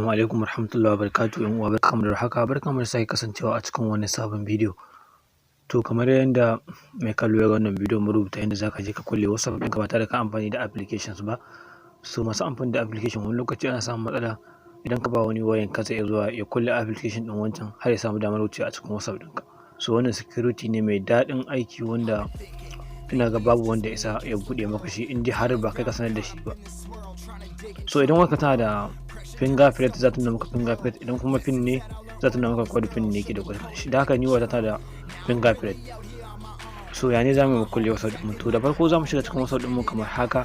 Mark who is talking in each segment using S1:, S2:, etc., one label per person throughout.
S1: Assalamu alaikum warahmatullahi wabarakatuh. 'Yan uwa, barkanmu da warhaka, barkanmu da sake kasancewa a cikin wani sabon bidiyo. To, kamar yadda mai kallo ya ga wannan bidiyo, mun rubuta yadda zaka je ka kulle WhatsApp ɗinka ba tare da ka amfani da applications ba. So masu amfani da application, wani lokaci ana samun matsala, idan ka ba wani wayan ka, zai iya zuwa ya kulle application ɗin wancan har ya samu damar wucewa a cikin WhatsApp ɗinka. So wannan security ne mai daɗin aiki wanda ina ga babu wanda ya isa ya buɗe maka shi in dai har ba kai ka sanar da shi ba. So idan wayarka tana da fingerprint, za ta nuna maka fingerprint. Idan kuma pin ne, za ta nuna maka code pin ne ke da code shi. Da haka ni wayata tana da fingerprint. So ya ne za mu kulle WhatsApp ɗinmu? To, da farko za mu shiga cikin WhatsApp ɗinmu kamar haka.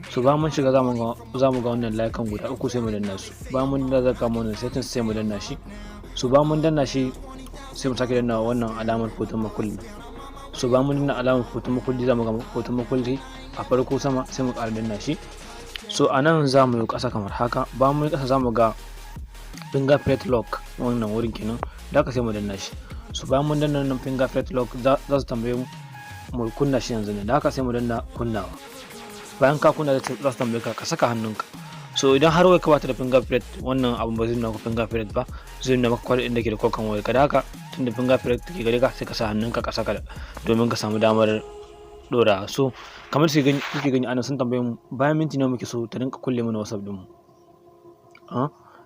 S1: So bayan mun shiga, za mu ga wannan layukan guda uku, sai mu danna su. Bayan mun danna, zai kama wannan settings, sai mu danna shi. So bayan mun danna shi, sai mu sake danna wannan alamar hoton makulli. So bayan mun danna alamar hoton makulli, za mu ga hoton makulli a farko sama, sai mu ƙara danna shi. So a nan za mu yi ƙasa kamar haka. Bayan mun yi ƙasa, za mu ga fingerprint lock, wannan wurin kenan. Da haka sai mu danna shi. So bayan mun danna wannan fingerprint lock, za su tambaye mu mu kunna shi yanzu ne. Da haka sai mu danna kunnawa. Bayan ka kunna, za su tambaye ka ka saka hannunka. So idan har wayarka bata da fingerprint, wannan abun ba zai nuna maka fingerprint ba, zai nuna maka code ɗin da ke da kan wayarka. Da haka tunda fingerprint take gare ka, sai ka sa hannunka ka saka domin ka samu damar ɗora. So kamar su gani kuke gani anan, sun tambaye mu bayan minti nawa muke so ta rinka kulle mana WhatsApp ɗin mu.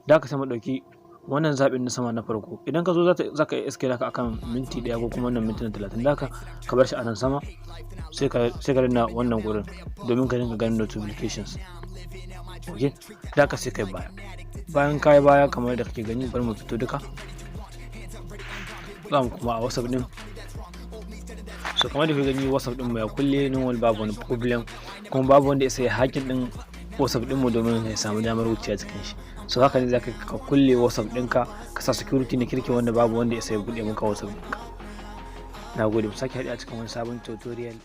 S1: Da haka sai mu ɗauki wannan zaɓin na sama na farko. Idan ka zo, za ka iya iske naka akan minti 1 ko kuma wannan mintuna 30. Da haka ka bar shi a nan sama, sai ka danna wannan gurin domin ka dinga ganin notifications. Ok, da haka sai kai baya. Bayan ka yi baya kamar da kake gani, bari mu fito duka, za mu kuma a WhatsApp ɗin. So kamar da kuke gani, WhatsApp ɗin mu ya kulle normal, babu wani problem, kuma babu wanda ya sai hacking ɗin WhatsApp ɗin mu domin ya samu damar wucewa cikin shi. So haka ne zaka ka kulle WhatsApp ɗinka, ka sa security na kirki wanda babu wanda ya sai buɗe maka WhatsApp ɗinka. Na gode, mu sake haɗe a cikin wani sabon tutorial.